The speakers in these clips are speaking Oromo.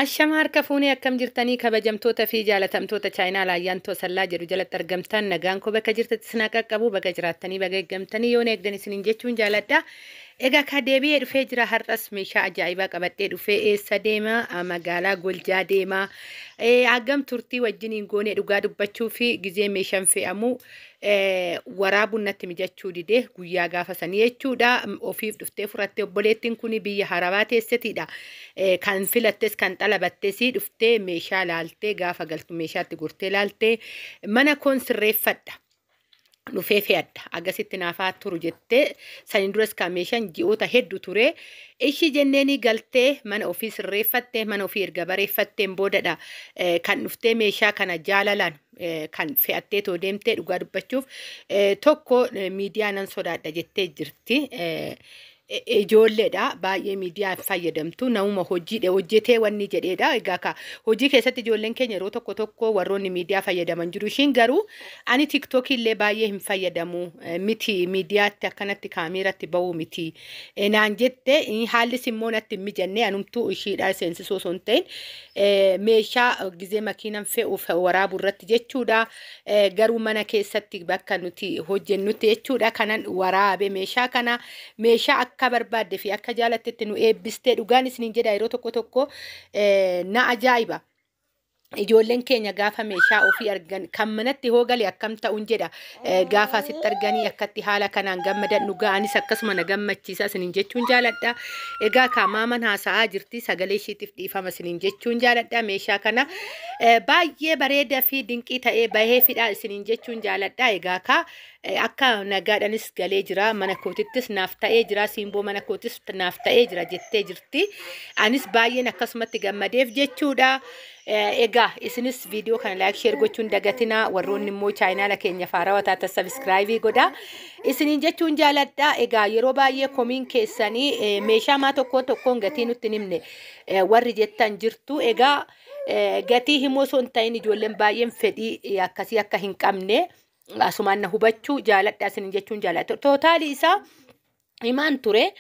Ashama harka fuunee akkam jirtanii kabajamtoota fi jaalatamtoota chaayinaa laayyaantoo sallaa jedhu jalatti argamtan nagaan koo bakka jirtatti isin qaqqabu bakka jiraattanii bakka eeggamtanii yoon eegdan isiniin jechuun jaaladha. Egaa ka deebi'ee dhufee jira har'as meeshaa ajaa'ibaa qabadhee dhufee eessa deema magaalaa Goljaa deema. Hagam turtii wajjiniin goonee dhugaa dubbachuu fi gizee meeshaan fe'amu waraabuun natti mijachuu didee guyyaa gaafa sanii jechuudha. Ofiif dhuftee furattee obboleettiin kun biyya harabaa teessetiidha. Kan filattes kan xalabattes dhuftee meeshaa laaltee gaafa galtu meeshaatti gurtee laaltee mana koon sirreeffadha. Dhufee fe'adha. Akkasitti naafaa turu jettee saniin duras kan meeshaan ji'oota hedduu ture. Ishii jenneeni galtee mana ofii sirreeffattee mana ofii erga bareeffatteen boodadha. Kan dhuftee meeshaa kana jaalalaan kan fe'attee too deemtee dhugaa dubbachuuf tokko miidiyaa nan sodaadha jettee jirti. Ijoolleedha baay'ee miidiyaa fayyadamtu namuma hojiidha hojjetee wanni jedheedha. Egaa ka hojii keessatti ijoolleen keenya yeroo tokko tokko warroonni miidiyaa fayyadaman jiru. Ishiin garuu ani tiktookii illee baay'ee hin fayyadamu miti miidiyaatti akkanatti kaameeratti ba'uu miti naan jette. Haallis immoo natti hin mijanne anumtuu ishiidha seensisuu osoo hin ta'in meeshaa gizee makiinan fe'uuf waraabu irratti jechuudha. Garuu mana keessatti bakka nuti hojjennutti jechuudha kanan waraabe meeshaa kana meeshaa akka barbaadde fi akka jaalattetti nu eebbistee dhugaan isiniin jedha. Yeroo tokko tokko na ajaa'iba. Ijoolleen keenya gaafa meeshaa ofii argan kan manatti hoo gale akkam ta'uun jedha. Gaafa asitti arganii akkatti haala kanaan gammadan dhugaa anis akkasuma na gammachiisa isiniin jechuun jaaladha. Egaa kaamaaman haasa'aa jirti sagalee ishiitiif dhiifama isiniin jechuun jaaladha. Meeshaa kana baay'ee bareedaa fi dinqii ta'ee bahee fidhaa isiniin jechuun jaaladha. Egaa ka akka nagaadhanis galee jira mana kootittis naaf ta'ee jira simboo mana kootis naaf ta'ee jira jettee jirti. Anis baay'een akkasumatti gammadeef jechuudha. Egaa isinis viidiyoo kana laayik sheer gochuun dagatinaa warroonni immoo chaayinaala keenya faarawaa taatan sabiskiraayibii godhaa. Isiniin jechuun jaaladha. Egaa yeroo baay'ee komiin keessanii meeshaa maa tokkoon tokkoon gatii nutti hin himne warri jettan jirtu. Egaa gatii himoo osoo hin ta'in ijoolleen baay'een fedhii akkasii akka hin qabne asumaan na hubachuu jaaladha isiniin jechuun jaaladha. Tootaalii isaa himaan ture.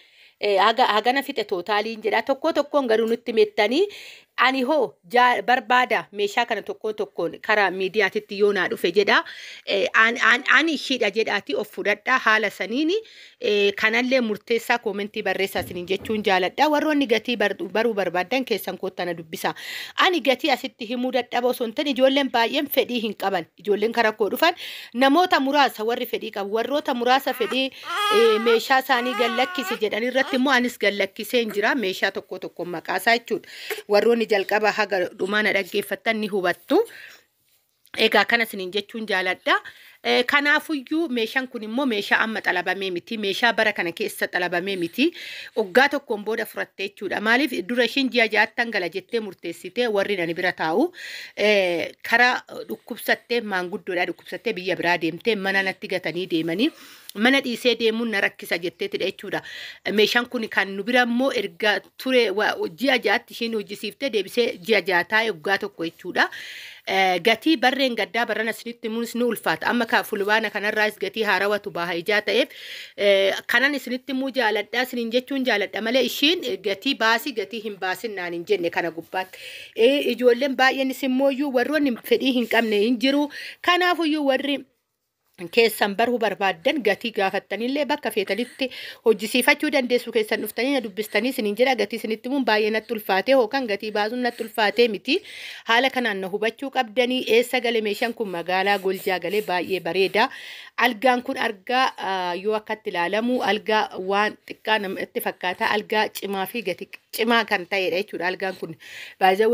Hagana fixe tootaaliin jedha. Tokko tokkoon garuu nutti meettanii ani hoo barbaada meeshaa kana tokko tokkoon karaa miidiyaatitti yoo naa dhufe jedha. Ani ishiidha jedhaati of fudhadha haala saniini kanallee murteessaa koomentii barreessaa isiniin jechuun jaaladha. Warroonni gatii baruu barbaadan keessan koottaa na dubbisa. Ani gatii asitti himuu dadhaba osoo hin ta'in ijoolleen baay'een fedhii hin qaban. Ijoolleen karaa koo dhufan namoota muraasa warri fedhii qabu warroota muraasa fedhii meeshaa isaanii gallakkisi jedhan irratti immoo anis gallakkisee hin jira meeshaa tokko tokkoon maqaasaa jechuudha. Warroonni jalqaba haga dhumaa na dhaggeeffattan ni hubattu. Egaa kana isiniin jechuun jaaladha. Kanaafuyyuu meeshaan kun immoo meeshaa amma xalabamee miti. Meeshaa bara kana keessa xalabamee miti. Waggaa tokkoon booda furatte jechuudha. Maaliif dura ishiin ji'a ja'attan gala jettee murteessitee warri ani bira taa'u karaa dhukkubsattee maanguddoodhaa dhukkubsattee biyya biraa deemtee mana natti gatanii deemanii mana dhiisee deemuun na rakkisa jetteetidha jechuudha. Meeshaan kun kan nu bira immoo erga ture ji'a ja'atti ishiin hojjisiiftee deebisee ji'a ja'a taa'e waggaa tokko jechuudha. Gatii barreen gaddaa barana isinitti himuunis ni ulfaata. Amma ka fulbaana kanarraas gatii haarawatu baha ijaa ta'eef kanan isinitti himuu jaaladha isiniin jechuun jaaladha malee ishiin gatii baasii gatii hin baasin naan hin jenne kana gubbaatti. Ijoolleen baay'eenis immooyyuu warroonni fedhii hin qabne hin jiru. Kanaafuyyuu warri keessan baruu barbaaddan gatii gaafattanillee bakka feetanitti hojjisiifachuu dandeessu keessan dhuftanii na dubbistanii isiniin jedha. Gatii isinitti himuun baay'ee natti ulfaatee yookaan gatii baasuun natti ulfaatee miti. Haala kanaan na hubachuu qabdanii. Eessa gale meeshaan kun magaalaa Goljaa galee baay'ee bareeda. Algaan kun argaa yoo akkatti ilaalamu algaa waan xiqqaa namatti fakkaata. Algaa cimaa fi gatii cimaa kan ta'edha jechuudha. Algaan kun baay'ee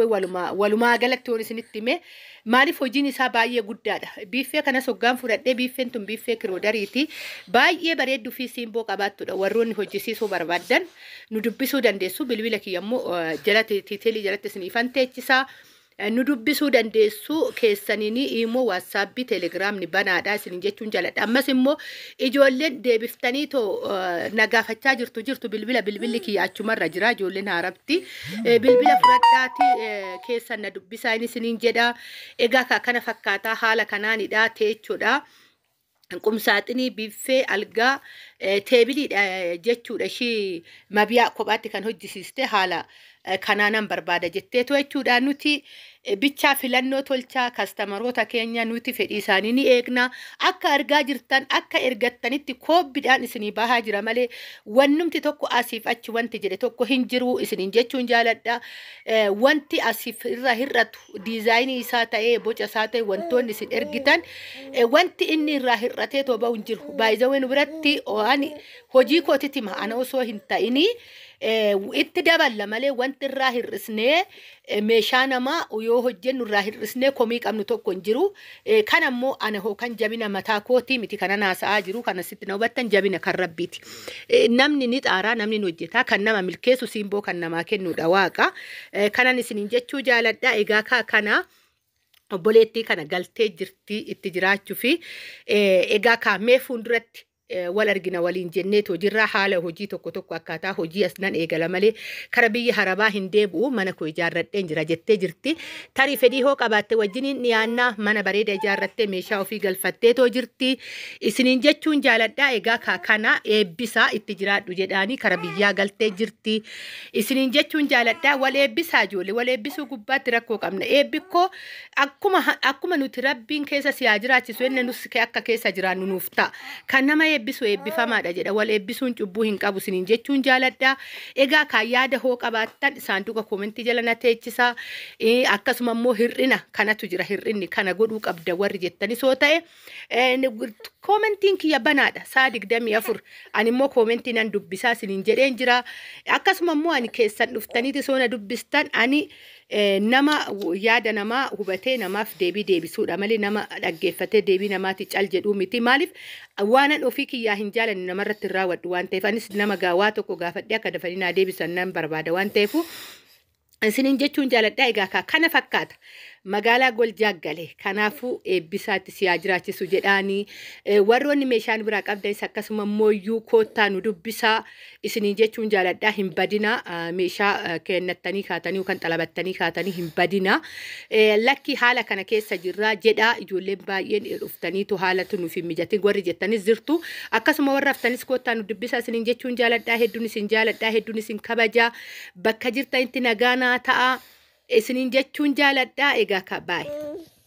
walumaa galatti yoon isinitti hime maaliif hojiin isaa baay'ee guddaadha. Biiffee kanas hoggaan fudhadhee biiffeen tun biiffee kiroodariiti. Baay'ee bareedduu fi simboo qabaattudha. Warroonni hojjisiisuu barbaadan nu dubbisuu dandeessu. Bilbila kiyya immoo jalatti tiiteelii jalatti isiniifan teechisaa. Nu dubbisuu dandeessu keessaniin immoo waatsaappii teelegiraamni banaadha isiniin jechuun jaaladha. Ammas immoo ijoolleen deebiftanii too na gaafachaa jirtu bilbila bilbilli kiyya achumarra jira ijoolleen haarabti. Bilbila fudhadhaati keessan na dubbisaa isiniin jedha. Egaa kana fakkaataa haala kanaanidha teechuudha. Qumsaaxinii, biffee, algaa, teebiliidha jechuudha. Ishii mabiyaa kophaatti kan hojjisiiste haala kanaanan barbaada jetteetu jechuudha. Nuti bichaa filannoo tolchaa kastamaroota keenya nuti fedhii isaanii ni eegna. Akka argaa jirtan akka ergattanitti koobbiidhaan isinii bahaa jira malee wannumti tokko asiif achi wanti jedhe tokko hin jiru isiniin jechuun jaaladha. Wanti asiif irra hir'atu diizaayinii isaa ta'ee boca isaa ta'e wantoonni isin ergitan wanti inni irraa hir'atee too bahu hin jiru. Baay'izawee nu biratti ani hojii kootitti hima ana osoo hin ta'inii itti daballa malee wanti irraa hir'isnee meeshaa namaa yoo hojjennu irraa hir'isnee komii qabnu tokko hin jiru. Kan ammoo ana hoo kan jabina mataa kootii miti kana naasa'aa jiru kana sitti na hubattan jabina kan rabbiiti. Namni ni xaaraa, namni ni hojjetaa, kan nama milkeessu simboo kan namaa kennudha waaqa. Kanan isiniin jechuu jaaladha. Egaa kana obboleettii kana galtee jirti itti jiraachuu fi egaa kaamee fuulduratti wal argina waliin jenneetu hojiirraa haala hojii tokko tokko akkaataa hojii as nan eegala malee kara biyya harabaa hin deebi'u, mana koo ijaarradheen jira jettee jirti. Tarii fedhii hoo qabaatte wajjiniin dhiyaannaa, mana bareeda ijaarrattee meeshaa ofii galfatteetoo jirti. Isiniin jechuun jaaladhaa. Egaa kana eebbisaa itti jiraadhu jedhaanii kara biyyaa galtee jirti. Isiniin jechuun jaaladhaa. Wal eebbisaa ijoollee, wal eebbisuu gubbaatti rakkoo qabna. Eebbikkoo akkuma nuti rabbiin keessa si haa jiraachisu inni nus akka keessa jiraannu nuuf ta'a. Kan nama eebbisu eebbifamaadha jedha. Wal eebbisuun cubbuu hin qabu isiniin jechuun jaaladha. Egaa kan yaada hoo qabaattan saanduqa koomentii jala na teechisaa. Akkasuma immoo hir'ina kanatu jira, hir'inni kana godhuu qabda warri jettanis hoo ta'e koomentiin kiyya banaadha. Sa'a 24 ani immoo koomentii nan dubbisaa isiniin jedheen jira. Akkasuma immoo ani keessan dhuftaniiti soona dubbistan, ani nama yaada namaa hubatee namaaf deebii deebisuudha malee nama dhaggeeffatee deebii namaati cal jedhuu miti. Maaliif waanan ofii kiyyaa hin jaalanne namarratti hin raawwadhu waan ta'eef, anis nama gaawaa tokko gaafadhee akka dafanii naa deebisan nan barbaada waan ta'eef isiniin jechuun jaaladha. Egaa kana fakkaata. Magaalaa Goljaa gale. Kanaafuu eebbisaatti si haa jiraachisu jedhaanii, warroonni meeshaan biraa qabdanis akkasuma mooyyuu koottaa nu dubbisaa isiniin jechuun jaaladha. Hin badinaa, meeshaa kennattanii kaatanii yookaan xalabattanii kaatanii hin badinaa. Lakki haala kana keessa jirraa jedhaa, ijoolleen baay'een dhuftaniitu haalatu nuuf hin mijatin warri jettanis jirtu. Akkasuma warra haftanis koottaa nu dubbisaa isiniin jechuun jaaladha. Hedduun isin jaaladha, hedduun isin kabajaa. Bakka jirtanitti nagaanaa ta'a isiniin jechuun jaaladha. Egaa ka baay'ee.